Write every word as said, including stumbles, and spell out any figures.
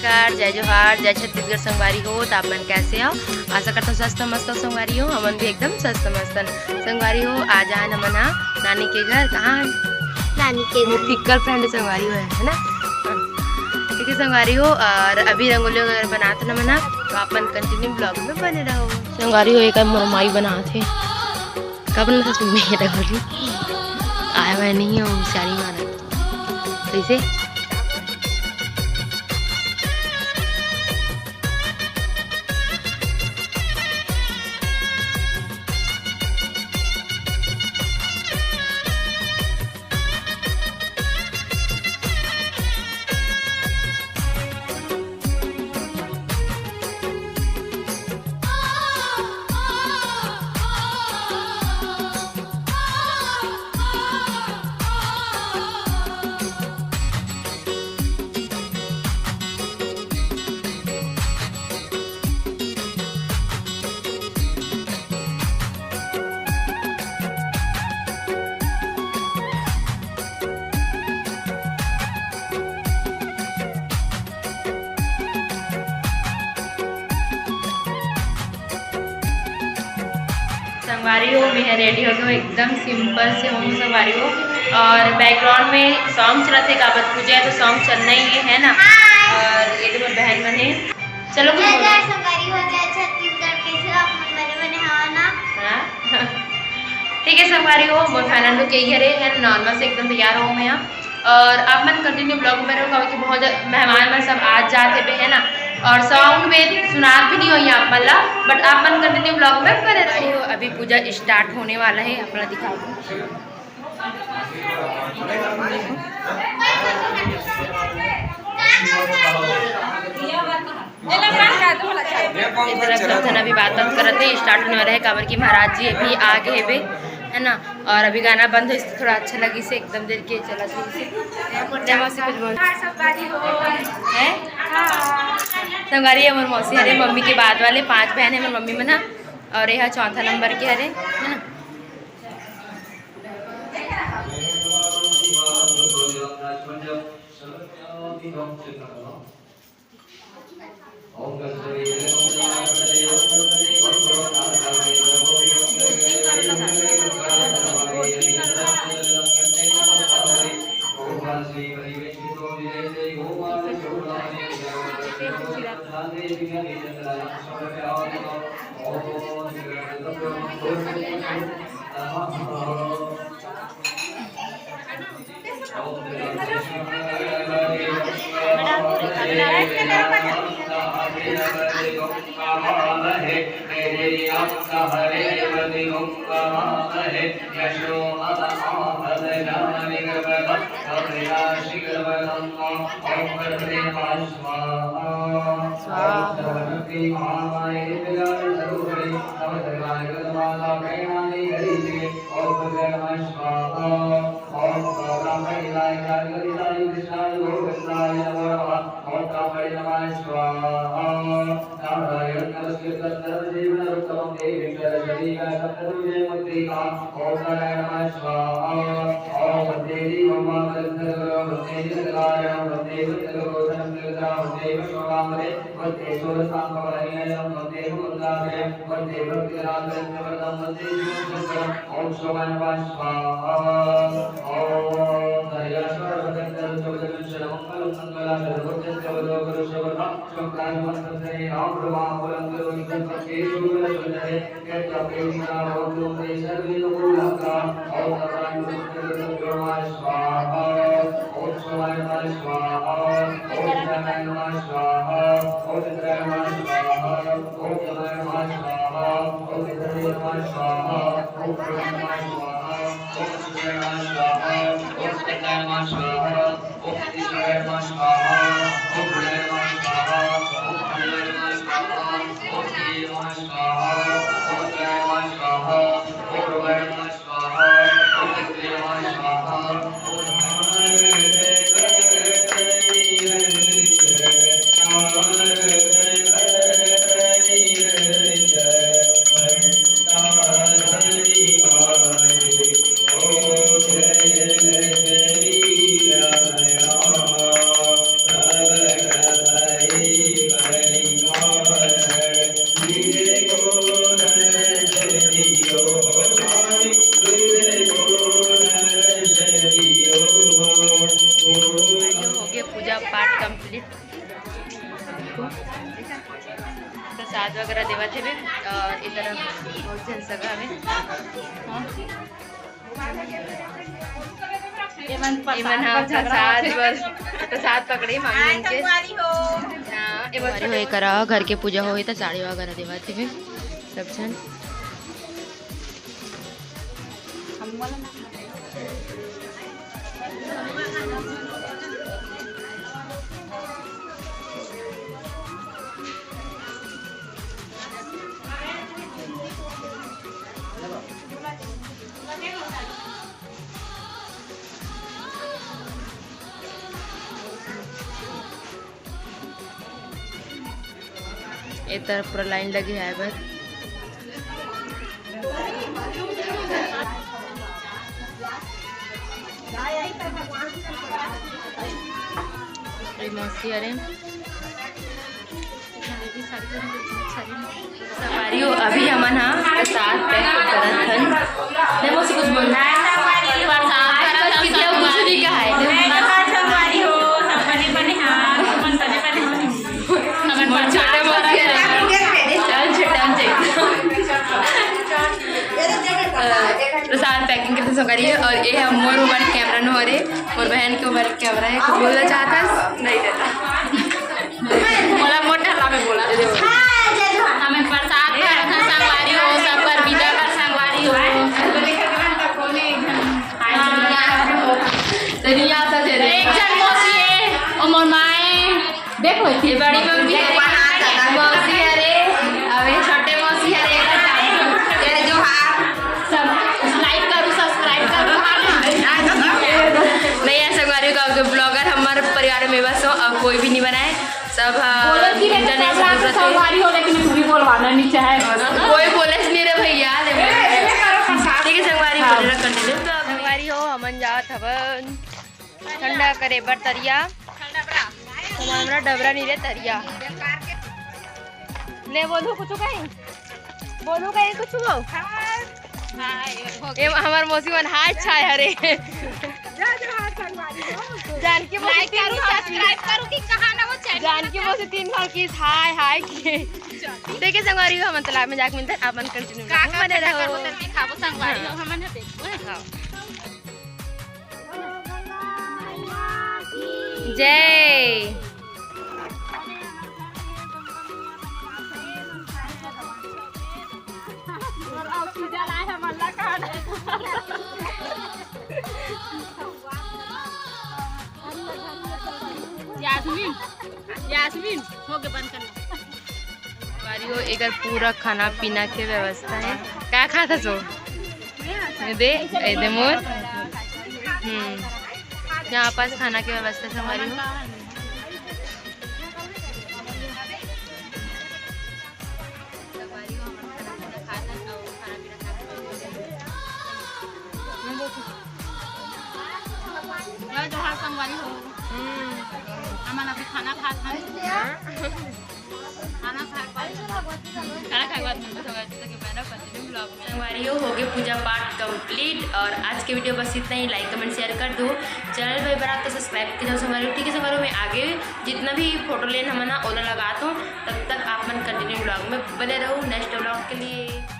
नमस्कार, जय जोहार, जय छत्तीसगढ़ संगवारी हो। त आप मन कैसे हो? आशा करता हूँ स्वस्थ मस्त हो संगवारी हो। हमन भी एकदम स्वस्थ मस्त हन। संगवारी हो, आज आए हमन हा नानी के घर। कहाँ है? नानी के वो घर। फिक्कल फ्रेंड संगवारी हो है, है ना? ठीक है संगवारी हो, और अभी रंगोली वगैरह बनात हन हमन हा, तो आप मन कंटिन्यू ब्लॉग में बने रहो। संगवारी हो, एक मोर माई बनात हे। कब ना सच में रंगोली आए हुए नहीं हो, होशियारी मारत। कैसे? संगवारी हो, मैं रेडी हो गई हूँ, एकदम सिंपल से हूँ संगवारी हो। और बैकग्राउंड में सॉन्ग चलत हे, काबर पूजा है तो सॉन्ग चलना ही है, है ना? और ये तो मोर बहन मन हे। चलो कुछ जय बोलो। जय संगवारी हो, जय छत्तीसगढ़, कैसे हो आप मन? बने बने हवा ना? हाँ। ठीक है संगवारी हो, मोर फाइनल लुक यही हरे है, नॉर्मल से एकदम तैयार हो मैं यहाँ। और आप मन कंटिन्यू ब्लॉग में रहो, क्योंकि बहुत ज्यादा मेहमान मन सब आज जात हेबे, है ना? और साउंड में सुनात भी नहीं होई आप मन ला, बट आप मन कंटिन्यू ब्लॉग में बने रहो। अभी पूजा स्टार्ट होने वाला है, आप मन ला दिखा दूँ। इधर सब झन अभी बात बात करत हे, स्टार्ट होने वाला है, काबर कि महाराज जी अभी आ गए हेबे, है ना? और अभी गाना बंद हो, इससे थोड़ा अच्छा लगी से एकदम देर के चला था इसे। जय मौसी कुछ बोल। हाँ, सब गाड़ी हो। हैं? हाँ। संगवारी, हमर मौसी हरे, मम्मी के बाद वाले पांच बहन है, हमर मम्मी मन ह, और यह चौथा नंबर के हरे, है ना? स्वाहा। नारायण नमस्कृत्य नरं चैव नरोत्तमं देवीं सरस्वतीं व्यासं ततो जयमुदीरयेत्। ॐ नारायण नमः स्वाहा। ॐ वन्देति ब्रह्मानन्दगुरो वन्दे जगदाय वन्दे बुद्धगुरो धनंजयगुरो वन्दे विश्वमामरे वन्दे शूरसाम्बवरनिलयं वन्दे मुकुन्दाग्रे वन्दे भक्तिगणाग्रं वन्दे शिवशंकरम्। ॐ सोमाय नमः स्वाहा। ॐ हरिया सर्वभद्रं सर्वजनं शरमं मङ्गलं मङ्गलाशरभुजं सर्वदो गुरु सर्वदा देवत हेबे, अ, ए तरफ बहुत झन सगा हवे। हाँ। एमन एमन ह प्रसाद बर, प्रसाद पकड़े मामी मन के। हाँ, एमन संगवारी हो, ए करा घर के पूजा होही त साड़ी वगैरह देवत हेबे सब झन। ए तरफ पूरा लाइन लगे हे आए बर। ए मौसी हरे। संगवारी हो, अभी हमन ह प्रसाद pack करत हन। नहीं, मौसी कुछ बोलना है? प्रसाद आज करत बस हन कितना संगवारी। कुछ नहीं कहा है। मोर छोटा मौसी हरे। चल, छोटा मौसी। अ, प्रसाद packing करत हन संगवारी हो, और ये है मोर mobile camera नो हरे, मोर बहन के mobile camera है, कुछ बोलना चाहत हस? नहीं देता। मोला मोटा ला में बोला। हमें प्रसाद कर संगवारी हो, सब कर विदा कर संगवारी हो। तो नहीं आता तेरे। एक जन मौसी है, ओ मोर माए। देखो, ये बड़ी मम्मी है, मौसी हरे, अब ये छोटे मौसी हरे। जय जोहार। सब like करू, subscribe करू, हाँ ना? नहीं, ऐसा संगवारी हो, गाँव के vlogger हमारे परिवार में बस हो, और कोई भी नहीं बनाए, सब, हाँ, बोलो कि नहीं, internet सब से दूर रहते हैं। संगवारी हो, लेकिन कुछ भी बोलवाना नहीं चाहे। कोई बोले नहीं रे भैया, ले। ठीक है, संगवारी हो, हाँ। बोले ना, continue। तो संगवारी हो, हमन जात हवन ठंडा करे बर तरिया। ठंडा बड़ा। हमारा डबरा नहीं रे, तरिया। ले बोलू कुछ कहीं, बोलू कहीं कुछ वो। हाय। ये हमार मौसी मन हाय छाय हरे। जानकी मौसी like तीन करू, साल की subscribe करू कि कहाँ ना वो channel जानकी मौसी तीन साल की हाय हाय की। देखिए संगवारी हो, हमन तालाब में जाके मिलते हैं, आप मन continue का, का बने ठंडा रहो। करबो, तब दिखाबो संगवारी हो, हमन ह देखबो। हाँ। जय। यास्मीन, यास्मीन, हो गए, बंद करना। संगवारी हो, एकर पूरा खाना पीना के व्यवस्था है। का खात हस? ये दे, ये दे मोर। हम्म, यहाँ पास खाना के व्यवस्था संगवारी हो। जय जोहार संगवारी हो। हम्म। हमन अभी खाना खात हन। खाना खाए के बाद, खाना खाए के बाद मिलबो संगवारी, तो कि मैं ना continue vlog में। संगवारी हो, हो गए पूजा पाठ complete और आज के video बस इतना ही। Like, comment, share कर दो। Channel पे बार आए हो तो subscribe कर दो संगवारी हो। ठीक है संगवारी हो, मैं आगे जितना भी photo लेन हमन ना ओला लगात हूँ, तब तक आप मन continue vlog में बने रहो next vlog के लिए।